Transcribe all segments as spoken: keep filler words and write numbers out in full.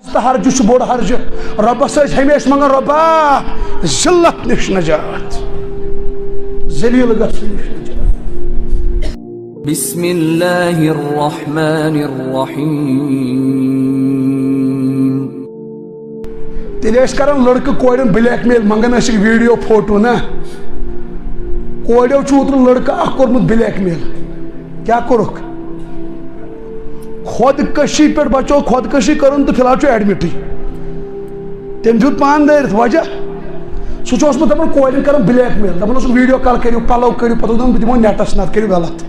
تہٕ ہرجہِ چھُ بوٚڑ ہرجہِ۔ رۄبس ٲسۍ ہمیشہِ منٛگان، "رۄبا، ذلت نِش نجات، ذلیل گژھنہٕ نِش نجات۔" بسم اللہ الرحمن الرحیم۔ تیٚلہِ ٲسۍ کران لڑکہٕ کورٮ۪ن بلیک میل، منٛگان ٲسِکھ ویڈیو فوٹو نا۔ کورٮ۪و چھُ اوترٕ لڑکہٕ اکھ کوٚرمُت بلیک میل۔ کیٛاہ کوٚرُکھ؟ خودکشی پٮ۪ٹھ بچو، خودکشی کٔرٕن تہٕ فی الحال چھُ ایڈمٹٕے۔ تٔمۍ دیُت پان دٲرِتھ۔ وجہ؟ سُہ چھُ اوسمُت دپان کورٮ۪ن کران بلیک میل، دپان اوسُکھ، "ویڈیو کال کٔرِو، پلو کٔرِو"، پتہٕ اوس دپان، "بہٕ دِمو نیٹس، نتہٕ کٔرِو غلط۔"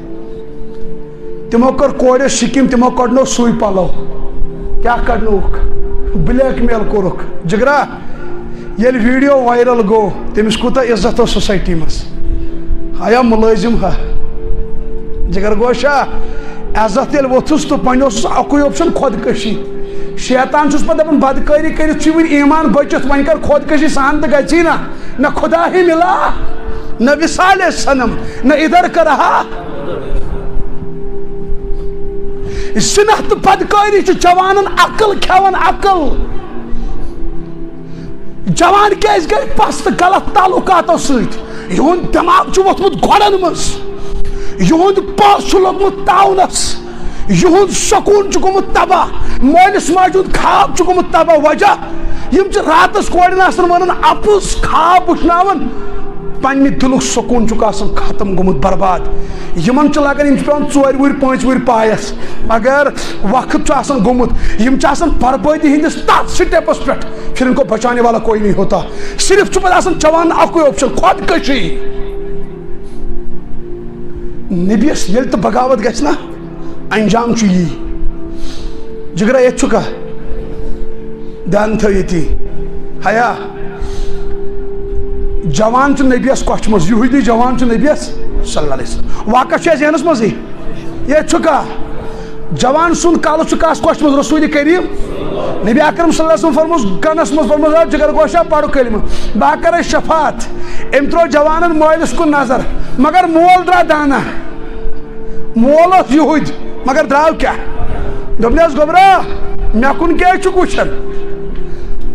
تِمو کٔر کورِ سکیم، تِمو کڑنو سُے پلو۔ کیٛاہ کڑنووُکھ؟ بلیک میل کوٚرُکھ۔ جگرا، ییٚلہِ ویڈیو وائرل گوٚو، تٔمِس کوٗتاہ عزت اوس سوسائٹی منٛز؟ ہایا مُلٲزِم ہا۔ جگر گوشا، عزت ییٚلہِ ووٚتھُس تہٕ وۄنۍ اوسُس اَکُے آپشن، خۄدکٔشی۔ شیطان چھُس پتہٕ دَپان، بدکٲری کٔرِتھ چھُے وُنہِ ایمان بٔچِتھ، وۄنۍ کر خۄدکٔشی، سان تہٕ گژھی نہ۔ نہ خدا ہی ملا، نہ وصال صنم، نہ ادھر کا رہا۔ زِنا تہٕ بدکٲری چھُ جوانن عقل کھٮ۪وان، عقل۔ جوان کیازِ گٔے پست غلط تعلقاتو سۭتۍ؟ یِہُنٛد دٮ۪ماغ چھُ ووٚتھمُت گۄڈن منٛز، یِہُنٛد پاس چھُ لوٚگمُت تاونس، یِہُنٛد سکوٗن چھُ گوٚمُت تباہ، مٲلِس ماجہِ ہُنٛد خواب چھُ گوٚمُت تباہ۔ وجہ؟ یِم چھِ راتس کورٮ۪ن آسان ونان اپُز، خواب وٕچھناوان، پننہِ دِلُک سکوٗن چھُکھ آسان ختم گوٚمُت، برباد۔ یِمن چھُ لگان، یِم چھِ پٮ۪وان ژورِ وُہٕرۍ پانٛژِ وُہٕرۍ پایس، مگر وقت چھُ آسان گوٚمُت۔ یِم چھِ آسان بربٲدی ہٕنٛدِس تتھ سٹیپس پٮ۪ٹھ، پھر ان کو بچانے والا کوئی نہیں ہوتا۔ صرف چھُ پتہٕ آسان چٮ۪وان اکُے آپشن، خۄدکٔشی۔ نبیس ییٚلہِ تہِ بغاوت گژھِ نا، انجام چھُ یی۔ جگرا، ییٚتہِ چھُکھا؟ دھیان تھٲیِو ییٚتی۔ حیا، جوان چھُ نبیس کۄچھِ منٛز، یہودی جوان چھُ نبیس صلی اللہ علیہ وسلم۔ واقعہ چھُ اَسہِ ذہنس منٛزٕے۔ ییٚتہِ چھُکھا؟ جوان سُنٛد کلہٕ چھُ کس کۄچھِ منٛز؟ رسول کریم۔ نبی اکرم صلی اللہ علیہ وسلم فرموس کنس منٛز، فرموس، "آ جگر گوشا، پرو کلمہٕ، بہٕ ہا کرے شفاعت۔" أمۍ ترٲو جوانن مٲلِس کُن نظر، مگر مول درٛاو دانا۔ مول اوس یہودۍ، مگر درٛاو کیٛاہ؟ دوٚپنس، "گوٚبرا، مےٚ کُن کیٛازِ چھُکھ وٕچھان؟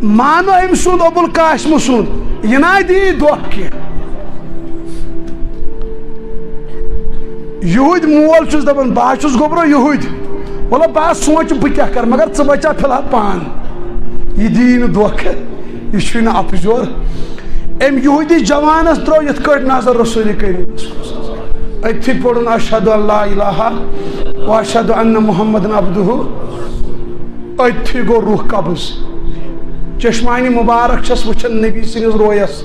مانو أمۍ سُنٛد، ابو القاسمہٕ سُنٛد، یہِ نہ دی دھوکہٕ کینٛہہ۔" یہودۍ مول چھُس دپان، بہٕ ہا چھُس گوٚبرو یہودۍ، وَلہٕ بہٕ ہا سونٛچہٕ بہٕ کیٛاہ کرٕ، مگر ژٕ بچاو فی الحال پان، یہِ دی نہٕ دھوکہٕ، یہِ چھُے نہٕ اپُز یور۔ أمۍ یہودی جوانس ترٲو یِتھ کٲٹھۍ نظر رسول کریمس۔ أتھی پوٚرُن، "اشہد ان لا الہ و اشہد ان محمد عبدہ۔" أتھی گوٚو روح قبض۔ چشمانِ مبارک چھس وٕچھان نبی سٕنٛدِس رویس،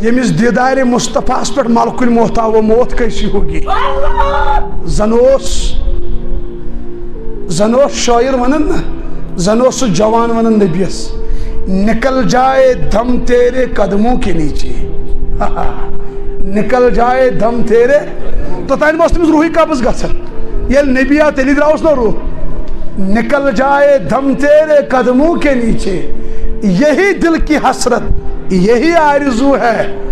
ییٚمِس دیدارِ مصطفیٰ ہس پٮ۪ٹھ ملک الموت آو، موت کیسی ہوگی۔ زن اوس، زن اوس شٲعر ونان نا، زن اوس سُہ جوان ونان نبیس، "نکل جائے دم تیرے قدموں کے نیچے۔" نکل جائے دم تیرے، توٚتام اوس تٔمِس روحٕے قبض گژھان۔ ییٚلہِ نبی آو، تیٚلی درٛاوُس نہ روح۔ "نکل جائے دم تیرے قدموں کے نیچے، یہی دل کی حسرت، یہی آرزو ہے۔"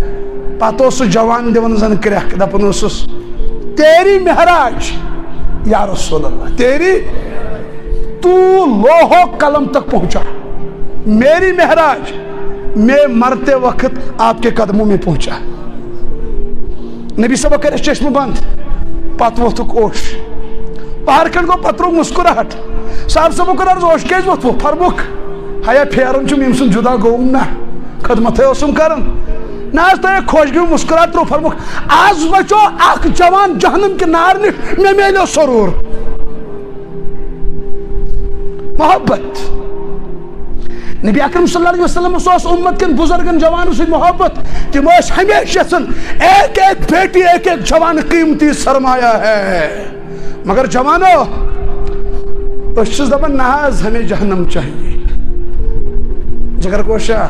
پتہٕ اوس سُہ جوان دِوان زن کرٛٮ۪کھ، دپان اوسُس، "تیری معراج یا رسول اللہ، تیری، تو لوح و قلم تک پہنچا، میری معراج میں مرتے وقت آپ کے قدموں میں پہنچا۔" نبی صٲبہ کٔرِس چشمہٕ بنٛد، پتہٕ ووٚتھُکھ اوٚش۔ پہر کھنٛڈ گوٚو، پتہٕ ترٛوو مسکراہٹ۔ صاحب صٲبو کوٚر عرض، "اوٚش کیٛازِ ووٚتھوٕ؟" فرمووُکھ، "حیا پھیرُن چھُم، ییٚمہِ سُنٛد جُدا گوٚوُم نا، خدمتھٕے اوسُم کران۔ نہ حظ، تۄہہِ خۄش گٔیوٕ، مسکراہٹ ترٛوو۔" فرمووُکھ، "از بچو اکھ جوان جہنم کہِ نارٕ نِش، مےٚ میلیو سرور۔" محبت۔ نبی اکرم صلی اللہ علیہ وسلمس اوس امت کٮ۪ن بزرگن جوانن سۭتۍ محبت۔ تِم ٲسۍ ہمیشہِ یژھان، "ایک ایک بیٹی، ایک ایک جوان قیمتی سرمایہ ہے۔" مگر جوانو، أسۍ چھِس دپان، "نہ حظ، ہمیں جہنم چاہیے۔" جگر گوشا،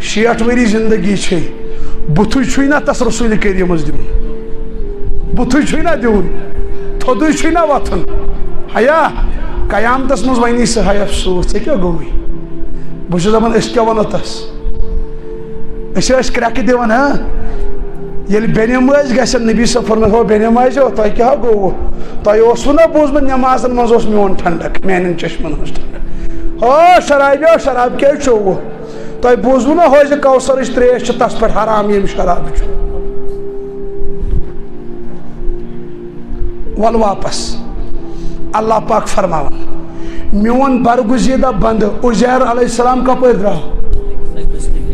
شیٹھ ؤری زندگی چھے، بُتھُے چھُے نہ تس رسول کریمس دیُن، بُتھُے چھُے نہ دیُن، تھوٚدُے چھُے نہ وۄتھُن۔ حیا، قیامتس منٛز ونی سُہ، "ہاے افسوس، ژےٚ کیٛاہ گوٚوُے؟" بہٕ چھُس دپان، أسۍ کیٛاہ ونو تس؟ أسۍ ٲسۍ کرٛٮ۪کہٕ دِوان، ہاں؟ ییٚلہِ بے نمٲزۍ گژھن، نبی صٲب فرمٲے، "ہو بے نمٲزیو، تۄہہِ کیٛاہ گوٚوُ؟ تۄہہِ اوسوُ نہ بوٗزمُت، نٮ۪مازن منٛز اوس میون ٹھنڈک، میانٮ۪ن چشمن ہٕنٛز ٹھنڈک؟" او شرابیو، شراب کیٛازِ چوٚوٕ؟ تۄہہِ بوٗزوٕ نا، حوضِ کوثرٕچ ترٛیش چھِ تَس پٮ۪ٹھ حرام، ییٚمہِ شرابٕچ۔ وَلہٕ واپس۔ اللہ پاک فرماوان، میون برگزیدہ بندٕ عزیر علیہ السلام کپٲرۍ درٛاو؟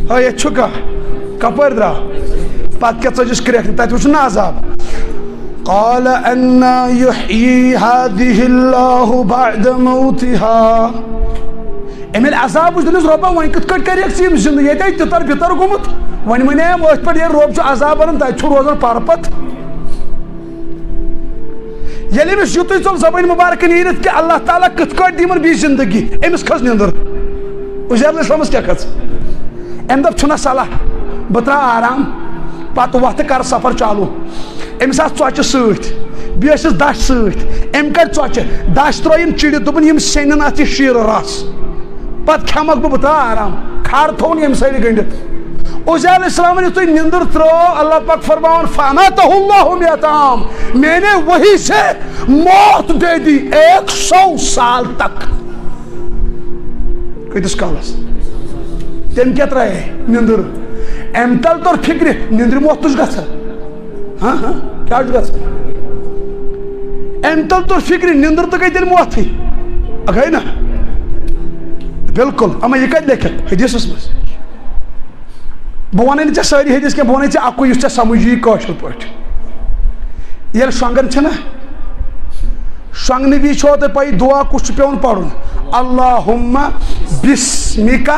ہا، ییٚتہِ چھُ کانٛہہ؟ کپٲرۍ درٛاو؟ پتہٕ کیٛاہ ژٔجِس کرٛٮ۪کھ؟ تَتہِ وٕچھُن نا عذاب۔ قال أنى يحيي هذه الله بعد موتها۔ أمۍ ییٚلہِ عذاب وٕچھ، دوٚپنَس، "رۄبا، وۄنۍ کِتھ کٲٹھۍ کَرِ یَکھ ژٕ یِم زِندٕ؟ ییٚتہِ ہے تِتر بِتر گوٚمُت۔" وۄنۍ وَنے أمۍ أتھۍ پٮ۪ٹھ، ییٚلہِ رۄب چھُ عذاب اَنان، تَتہِ چھُ روزان پَرٕ پَتہٕ۔ ییٚلہِ أمِس یُتُے ژوٚل زبٲنۍ مُبارکہٕ نیٖرِتھ کہِ اللہ تعالیٰ کِتھ کٲٹھۍ دِیہِ یِمَن بیٚیہِ زِندگی، أمِس کھٔژ نیٚنٛدٕر۔ عزیر علیہ السلامَس کیٛاہ کھٔژ؟ أمۍ دوٚپ، "چھُنہ صلاح، بہٕ ترٛاو آرام، پَتہٕ وۄتھٕ کَرٕ سفر چالوٗ۔" أمِس آسہٕ ژۄچہِ سۭتۍ، بیٚیہِ ٲسِس دَچھ سۭتۍ۔ أمۍ کَڑِ ژۄچہِ، دَچھ ترٛٲوِن چِڑِتھ، دوٚپُن، "یِم سیٚنٮ۪ن اَتھ یہِ شیٖرٕ رَس، پَتہٕ کھٮ۪مَکھ بہٕ، بہٕ ترٛاو آرام۔" کھر تھوٚوُن ییٚمہِ سایڈٕ گٔنٛڈِتھ۔ عزیر علیہ السلامَن یُتھُے نیٚنٛدٕر ترٛٲو، اللہ پاک فرماوان، "فَأَمَاتَهُ اللَّهُ مِائَةَ عَامٍ۔" میانے وہی سے موت دے دی ایک سو سال تک۔ کۭتِس کالس؟ تٔمۍ کیٛاہ ترٛایے؟ نیٚنٛدٕر۔ اَمہِ تَل توٚر فِکرِ، نیٚنٛدرِ موت تُج گژھان۔ ہاں، ہاں، کیٛاہ چھُ گژھان؟ اَمہِ تَل توٚر فِکرِ، نیٚنٛدٕر تہٕ گٔے تیٚلہِ موتھٕے۔ گٔے نا؟ بِلکُل۔ اما یہِ کَتہِ لیکھِتھ؟ حدیثس منٛز۔ بہٕ وَنَے نہٕ ژےٚ سٲری حدیث کینٛہہ، بہٕ وَنَے ژےٚ اَکُے یُس ژےٚ سَمٕجھ یی کٲشِر پٲٹھۍ۔ ییٚلہِ شۄنٛگان چھِنہ، شۄنٛگنہٕ وِزِ چھو تۄہہِ پَیی دُعا کُس چھُ پٮ۪وان پَرُن؟ "اللہم بسمک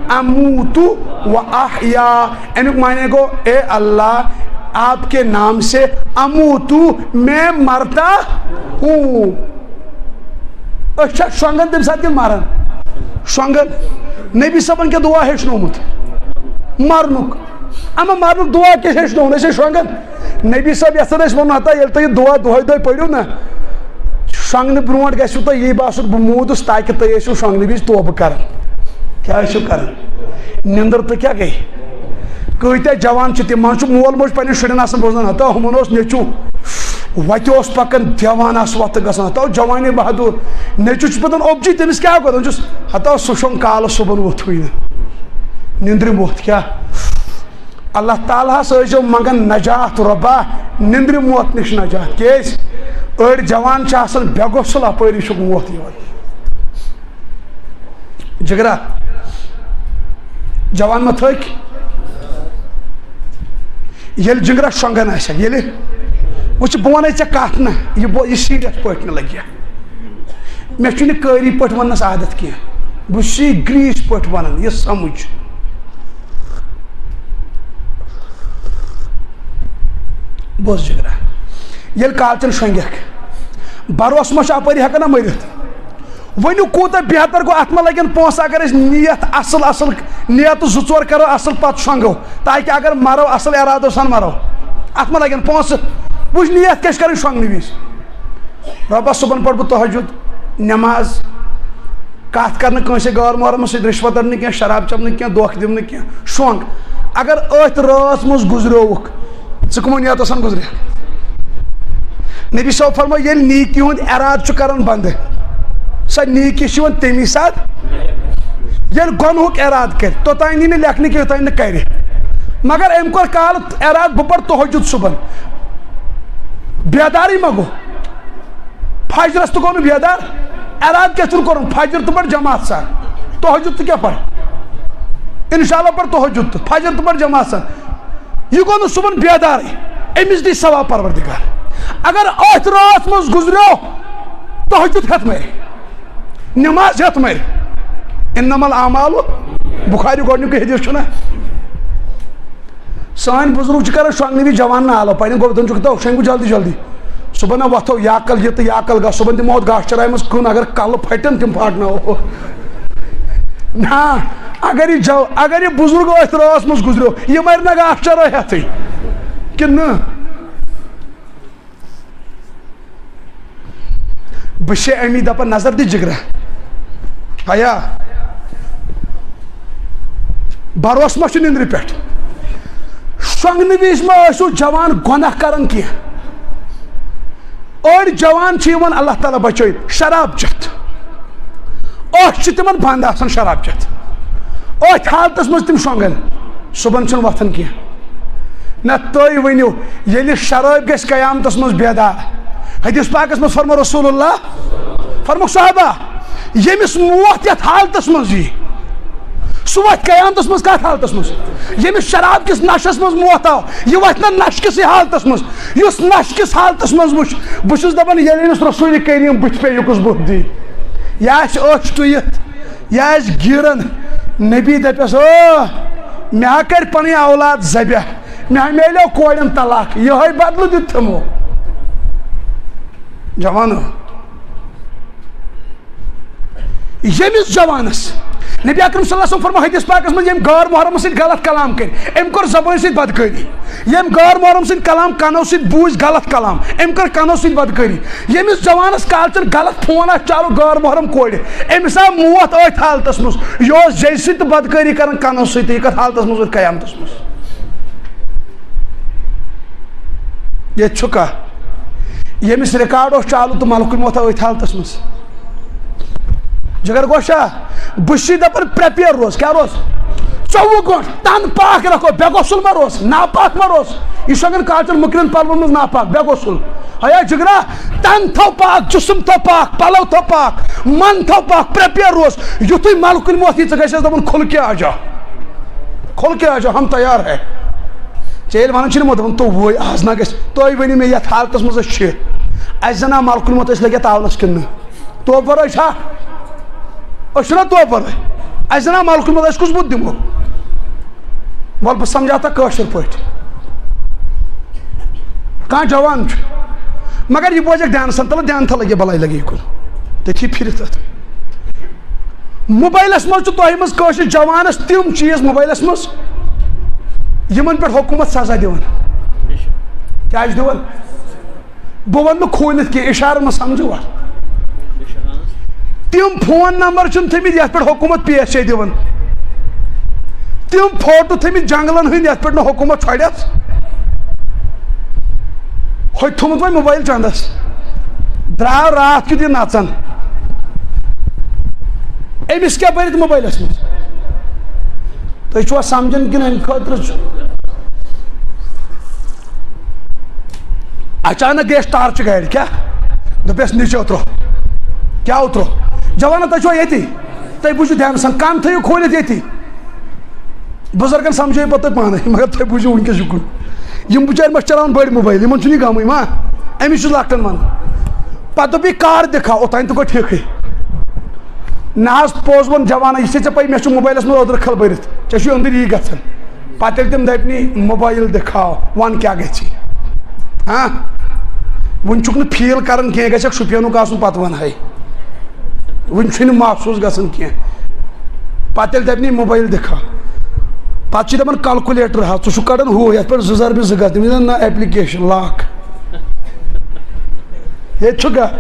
اموت و احیا۔" اَمیُک معنی گوٚو، "اے اللہ، آپ کے نام سے اموت، میں مرتا ہوں۔" أسۍ چھا شۄنٛگان تَمہِ ساتہٕ کِنہٕ مَران؟ شۄنٛگان۔ نبی صٲبَن کیٛاہ دُعا ہیٚچھنومُت؟ مَرنُک۔ اما مَرنُک دُعا کیٛاہ ہیٚچھنووُن؟ أسۍ ٲسۍ شۄنٛگان۔ نبی صٲب یَژھان ٲسۍ ووٚن، ہتا ییٚلہِ تُہۍ یہِ دُعا دۄہَے دۄہَے پٔرِو نا، شۄنٛگنہٕ برونٛٹھ گژھِوٕ تۄہہِ یی باسُن، بہٕ موٗدُس، تاکہِ تُہۍ ٲسِو شۄنٛگنہٕ وِزِ توبہٕ کَران۔ کیٛاہ ٲسِو کَران؟ نیٚنٛدٕر تہٕ کیٛاہ گٔے؟ کۭتیٛاہ جوان چھِ، تِم منٛز چھُ مول موج پنٛنٮ۪ن شُرٮ۪ن آسان بوزان، ہتا ہُمَن اوس نیٚچوٗ، وَتہِ اوس پَکان، دیوان آسہٕ وَتہٕ گژھان، ہتا اوس جوانی بہادُر، نیٚچوٗ چھُس پَتہٕ اوٚبجی، تٔمِس کیٛاہ گوٚو؟ دَپان چھُس، ہتا اوس سُہ شۄنٛگ کالہٕ صُبحن ووٚتھُے نہٕ، نیٚنٛدرِ ووٚتھ کیٛاہ؟ اللہ تعالیٰ ہس ٲسۍزیو منٛگان نجات، رۄبا، نیٚنٛدرِ موت نِش نجات۔ کیٛازِ؟ أڑۍ جوان چھِ آسان بے غسل، اپٲری چھُکھ موت یِوان۔ جگرا، جوان ما تھٔکۍ؟ ییٚلہِ جگرا شۄنٛگان آسہِ، ییٚلہِ، وٕچھ، بہٕ وَنَے ژےٚ کَتھ نہ، یہِ بو-، یہِ serious پٲٹھۍ مےٚ لَگہِ۔ مےٚ چھُنہٕ قٲری پٲٹھۍ وَننَس عادت کینٛہہ۔ بہٕ چھُس یہِ گریٖس پٲٹھۍ وَنان، یہِ سَمٕجھ۔ بوز جگرا، ییٚلہِ کالچَن شۄنٛگٮ۪کھ، بروسہٕ ما چھُ اَپٲری ہٮ۪کان نا مٔرِتھ؟ ؤنِو کوٗتاہ بہتر گوٚو، اَتھ ما لَگن پونٛسہٕ اگر أسۍ نیت اَصٕل اَصٕل، نیتہٕ زٕ ژور کَرو اَصٕل، پَتہٕ شۄنٛگو، تاکہِ اگر مَرو اَصٕل اِرادو سان مَرو۔ اَتھ ما لَگن پونٛسہٕ؟ وٕچھ نیت کیٛاہ چھِ کَرٕنۍ شۄنٛگنہٕ وِزِ۔ رۄبَس صُبحن پَرٕ بہٕ تہجد نٮ۪ماز، کَتھ کَرٕ نہٕ کٲنٛسہِ غٲر محرمَس سۭتۍ، رِشوَت رَٹہٕ نہٕ کینٛہہ، شراب چَمہٕ نہٕ کینٛہہ، دھوکہٕ دِمہٕ نہٕ کینٛہہ، شۄنٛگ۔ اگر أتھۍ رٲژ منٛز گُزریووُکھ، ژٕ کٕمو نیتو سان گُزریکھ؟ نبی صٲب فرموو، ییٚلہِ نیکی ہُنٛد اِرادٕ چھُ کَران بنٛدٕ، سۄ نیکی چھِ یِوان تَمی ساتہٕ، ییٚلہِ گۄنہُک اِرادٕ کَرِ، توٚتام یی نہٕ لیکھنہٕ کینٛہہ، یوٚتام نہٕ کَرِ۔ مگر أمۍ کوٚر کالہٕ اِرادٕ، بہٕ پَرٕ تہجد صُبحن، بیدارٕے ما گوٚو؟ فجرس تہِ گوٚو نہٕ بیدار، اِرادٕ کیٛاہ چھُن کوٚرمُت؟ فجر تہِ پَر جماعت سان، تہجد تہِ کیٛاہ پَر؟ انشاءاللہ پَر تہجد تہٕ فجر تہِ پَر جماعت سان۔ یہِ گوٚو نہٕ صُبحن بیدارٕے، أمِس دی ثواب پروردگار۔ اگر أتھۍ رٲژ منٛز گُزریو تہجد ہٮ۪تھ مَرِ، نماز ہٮ۪تھ مَرِ، انما الاعمال، بخاری گۄڈٕنیُکُے حدیث چھُنہ؟ سٲنۍ بُزرگ چھِ کران شۄنٛگنہٕ وِزِ جوان نالو، پنٕنٮ۪ن گۄبدن چھُکھ دَپان، "شۄنٛگِو جلدی جلدی، صُبحن نہ وۄتھو، یا کل یہِ تہٕ یا کل گژھ، صُبحن دِمو اَتھ گاسہٕ چرایہِ منٛز کُن، اگر کلہٕ پھٹن، تِم پھاٹناوو۔" نہ، اگر یہِ جو-، اگر یہِ بُزرگ أتھۍ رٲژ منٛز گُزریو، یہِ مَرِ نہ گاسہٕ چرٲے ہٮ۪تھٕے کِنہٕ نہٕ؟ بہٕ چھے امی دپان، نظر دِ جگرا۔ آیا بھروسہٕ ما چھُ نِندرِ پٮ۪ٹھ؟ شۄنٛگنہٕ وِزِ ما ٲسِو جوان گۄناہ کران کینٛہہ؟ أڑۍ جوان چھِ یِوان، اللہ تعالیٰ بچٲیِن، شراب چٮ۪تھ۔ أچھ چھِ تِمن بنٛد آسان شراب چٮ۪تھ۔ أتھۍ حالتس منٛز تِم شۄنٛگان، صُبحن چھِنہٕ وۄتھان کینٛہہ۔ نہ تُہۍ ؤنِو، ییٚلہِ شرٲبۍ گژھِ قیامتس منٛز بیدار۔ حدیث پاکس منٛز فرمو رسول اللہ، فرموکھ صحابہ، ییٚمِس موت یتھ حالتس منٛز یی، سُہ وۄتھِ قیامتس منٛز کتھ حالتس منٛز؟ ییٚمِس شراب کِس نشس منٛز موت آو، یہِ وۄتھِ نہ نشہٕ کِسٕے حالتس منٛز؟ یُس نشہٕ کِس حالتس منٛز وٕچھ، بہٕ چھُس دپان، ییٚلہِ أمِس رسول کریم بٕتھِ پیٚیہِ، یہِ کُس بُتھ دی؟ یہِ آسہِ أچھ ٹُوِتھ، یہِ آسہِ گیٖران۔ نبی دپٮ۪س، او، مےٚ ہا کرِ پنٕنۍ اولاد ذبح، مےٚ ہا میلیو کورٮ۪ن طلاق، یِہوٚے بدلہٕ دیُت تِمو۔ جوانو، ییٚمِس جوانس نبی اکرم صلی اللہ علیہ وسلم فرمو حدیث پاکس منٛز، ییٚمۍ غٲر محرمس سۭتۍ غلط کلام کٔرۍ، أمۍ کوٚر زبٲنۍ سۭتۍ بدکٲری۔ ییٚمۍ غٲر محرم سٕنٛدۍ کلام کنو سۭتۍ بوٗزۍ غلط کلام، أمۍ کٔر کنو سۭتۍ بدکٲری۔ ییٚمِس جوانس کالچن غلط فون آسہِ چالو غٲر محرم کورِ، أمِس آو موت أتھۍ حالتس منٛز۔ یہِ اوس زیٚیہِ سۭتۍ تہٕ بدکٲری کران کنو سۭتۍ، تہٕ یہِ کتھ حالتس منٛز ووت قیامتس منٛز؟ ییٚتہِ چھُ کانٛہہ، ییٚمِس ریکارڈ اوس چالو تہٕ ملکُن ووت أتھۍ حالتس منٛز۔ جگر گوشا، بہٕ چھُسے دپان prepare روز، کیٛاہ روز؟ ژوٚوُہ گٲنٛٹہٕ تن پاک رکھو، بے غسل ما روز، ناپاک ما روز۔ یہِ چھُ اگر کالچن مُکرٮ۪ن پلون منٛز ناپاک، بے غسل۔ ہیا جگرا، تن تھو پاک، جسم تھو پاک، پلو تھو پاک، من تھو پاک، prepare روز۔ یُتھُے ملکُن موت یی، ژٕ گژھٮ۪س دپُن، کھُل کے آ جا، کھُل کے آ جا، ہم تیار ہے۔ ژےٚ ییٚلہِ ونان چھِ نہٕ یِمو دپان، تو وۄنۍ آز نہ گژھِ، تُہۍ ؤنِو مےٚ یتھ حالتس منٛز أسۍ چھِ، اسہِ زن آو ملکُن موت، أسۍ لٔگۍ یتھ تاونس کِنہٕ نہٕ؟ توپہٕ ورٲے چھا؟ أسۍ چھِنا توپہٕ ورٲے؟ اَسہِ زَن آو ملکُن منٛز، أسۍ کُس بُتھ دِمو؟ وَلہٕ بہٕ سَمجھاو تۄہہِ کٲشِر پٲٹھۍ۔ کانٛہہ جوان چھُ، مگر یہِ بوزِ اَکھ دھیانہٕ سان، تَلہٕ دھیان تھا لَگہِ، بَلاے لَگہِ یہِ کُن۔ تٔتھی پھِرِتھ اَتھ۔ موبایلَس منٛز چھُ تۄہہِ منٛز کٲشِر جوانَس تِم چیٖز موبایلَس منٛز، یِمَن پٮ۪ٹھ حکوٗمت سزا دِوان۔ کیٛاہ چھِ دِوان؟ بہٕ وَنہٕ نہٕ کھوٗلِتھ کینٛہہ، اِشارَن منٛز سَمجھِو اَتھ۔ تِم فون نمبر چھِنہٕ تھٲمٕتۍ یَتھ پٮ۪ٹھ حکوٗمت پیسے دِوان۔ تِم فوٹو تھٲمٕتۍ جنٛگلَن ہٕنٛدۍ، یَتھ پٮ۪ٹھ نہٕ حکوٗمت چھۄڑٮ۪س۔ ہوٚتہِ تھوٚمُت وۄنۍ موبایل چَندَس۔ درٛاو راتھ کیُتھ یہِ نَژان۔ أمِس کیٛاہ بٔرِتھ موبایلَس منٛز؟ تُہۍ چھِوا سَمجھان کِنہٕ اَمہِ خٲطرٕ چھُ؟ اچانک گٔیَس ٹارچہِ گاڑِ، کیٛاہ؟ دوٚپُس، "نیچے اُترو۔" کیٛاہ اُترو؟ جوانو، تُہۍ چھِوا ییٚتی؟ تُہۍ بوٗزِو دھیانہٕ سان، کَن تھٲیِو کھوٗلِتھ ییٚتی۔ بُزرگن سَمجھٲیِو پَتہٕ تُہۍ پانَے، مگر تُہۍ بوٗزِو وٕنکیٚس یہِ کُن۔ یِم بِچٲرۍ ما چھِ چلاوان بٔڑۍ موبایل، یِمَن چھُنہٕ یہِ غمٕے ما؟ أمِس چھُس لۄکٹٮ۪ن وَنان۔ پَتہٕ دوٚپ یہِ، "کار دِکھاو"، اوٚتام تہِ گوٚو ٹھیٖکٕے۔ نہ حظ، پوٚز ووٚن جوانا، یہِ چھے ژےٚ پَے، مےٚ چھُ موبایلَس منٛز أدرٕ کھل بٔرِتھ، ژےٚ چھُے أنٛدٕرۍ یی گژھان۔ پَتہٕ ییٚلہِ تِم دَپنٕے، "موبایل دِکھاو، وَن کیٛاہ گژھِ؟" ہاں؟ وُنہِ چھُکھ نہٕ فیٖل کَران کینٛہہ، گژھٮ۪کھ شُپینُک آسُن، پَتہٕ وَنہٕ ہے۔ وُنہِ چھُنہٕ محسوٗس گژھان کینٛہہ۔ پَتہٕ ییٚلہِ دَپنٕے، "موبایل دِکھاو"، پَتہٕ چھِ دَپان، "کلکولیٹر ہا، ژٕ چھُکھ کَڑان ہُہ، یَتھ پٮ۪ٹھ زٕ ضربِ زٕ گژھِ"، تٔمِس دَپان، "نہ، ایپلیکیشن لاک"۔ ییٚتہِ چھُ گا-،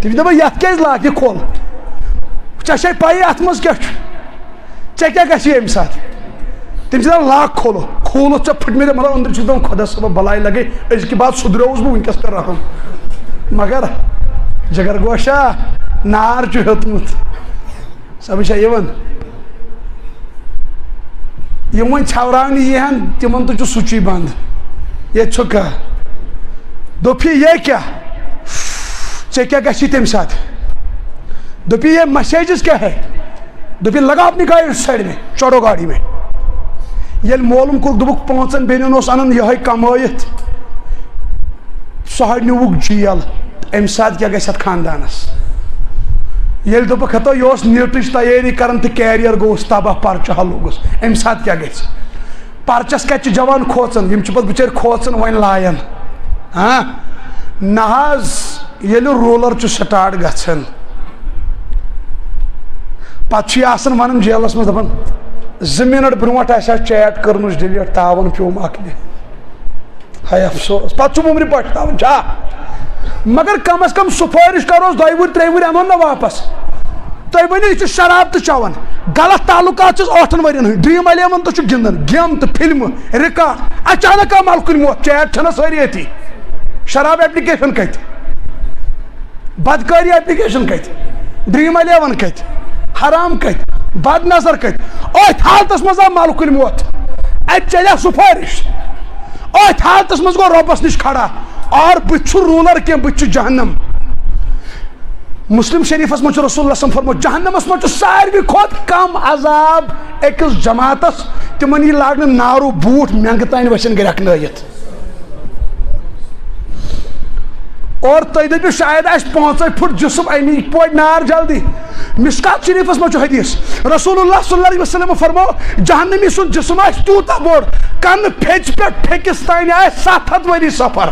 تٔمِس دَپان، "یَتھ کیٛازِ لاک یہِ کھول؟ ژےٚ چھے پَیی اَتھ منٛز کیٛاہ چھُ؟" ژےٚ کیٛاہ گژھِ اَمہِ ساتہٕ؟ تٔمۍ چھِ دَپان، "لاک کھولو۔" کھوٗلُتھ ژےٚ پھٕٹمٕتۍ، مطلب، أنٛدرٕ چھُ دَپان، "خۄدا صٲبا، بَلاے لَگے، أزکہِ بعد سُدھریووُس بہٕ، وٕنۍکٮ۪س کَر رَحم۔" مگر جگر گوشا، نار چھُ ہیوٚتمُت۔ سَمٕجھ چھا یِوان؟ یِم وۄنۍ ژھٮ۪وراونہِ یی ہَن، تِمَن تہِ چھُ سُچی بنٛد۔ ییٚتہِ چھُ کانٛہہ۔ دوٚپُے، "یے کیٛاہ؟ ژےٚ کیٛاہ گژھی تَمہِ ساتہٕ؟" دوٚپُے، "یہ میسیجز کیا ہے؟" دوٚپُن، "لگاو اپنی گاڑی سایڈ میں، چڑھو گاڑی میں۔" ییٚلہِ مولوٗم کوٚر، دوٚپُکھ، "پانٛژن بیٚنٮ۪ن اوس اَنان یِہوٚے کمٲیِتھ، سُہ ہا نیوٗکھ جیل، اَمہِ ساتہٕ کیٛاہ گژھِ اَتھ خاندانس؟" ییٚلہِ دوٚپُکھ، "ہتو، یہِ اوس نیٖٹٕچ تیٲری کران تہٕ کیریئر گوٚوُس تباہ، پرچہٕ ہا لوٚگُس، اَمہِ ساتہٕ کیٛاہ گژھِ؟" پرچس کتہِ چھِ جوان کھوژان؟ یِم چھِ پتہٕ بِچٲرۍ کھوژان وۄنۍ لایان۔ ہاں؟ نہ حظ، ییٚلہِ روٗلر چھُ سٹارٹ گژھان، پتہٕ چھُ یہِ آسان ونان جیلس منٛز، دپان، "زٕ منٹ برونٛٹھ آسہِ ہا چیٹ کٔرمٕژ ڈِلیٹ، تاون پیوم اکھ دِتھ۔" ہاے افسوس، پتہٕ چھُ مُمرِ پٹھ تاون چھا؟ مگر کم از کم سفٲرِش کروس، دۄیہِ وُہٕرۍ ترٛیٚیہِ وُہٕرۍ انون نہ واپس۔ تُہۍ ؤنِو، یہِ چھُ شراب تہٕ چٮ۪وان، غلط تعلقات چھِس ٲٹھن ؤرین ہٕنٛدۍ، ڈرٛیٖم الیون تہٕ چھُ گِنٛدان، گیمہٕ تہٕ فِلمہٕ، ریکارڈ۔ اچانک آو ملکُن موت، چیٹ چھَنہ سٲری أتی۔ شراب ایپلیکیشن کتہِ؟ بدکٲری ایپلیکیشن کتہِ؟ ڈرٛیٖم الیون کتہِ؟ آرام کتہِ؟ بد نظر کتہِ؟ أتھۍ حالتس منٛز آو ملک الموت، اتہِ چلیا سفارش، أتھۍ حالتس منٛز گوٚو رۄبس نِش کھڑا، اور بہٕ چھُ رولر کینٛہہ، بہٕ چھُ جہنم۔ مسلم شریفس منٛز چھُ رسول اللہ صلی اللہ علیہ وسلم فرموو، جہنمس منٛز چھُ ساروی کھۄتہٕ کم عذاب أکِس جماعتس، تِمن یی لاگنہٕ نارو بوٗٹھ مٮ۪نٛگہٕ تانۍ ؤسِن گرٮ۪کھ نٲیِتھ۔ اور تُہۍ دٔپِو شاید آسہِ پانٛژے پھُٹ جسم، اَمی پورِ نار جلدی۔ مشکات شریفس منٛز چھُ حدیث، رسول اللہ صلی اللہ علیہ وسلم فرموو، جہنمی سُنٛد جسم آسہِ تیوٗتاہ بوٚڑ، کنہٕ پھیٚژِ پٮ۪ٹھ پھیٚکِس تانۍ آسہِ ستھ ہتھ ؤری سفر۔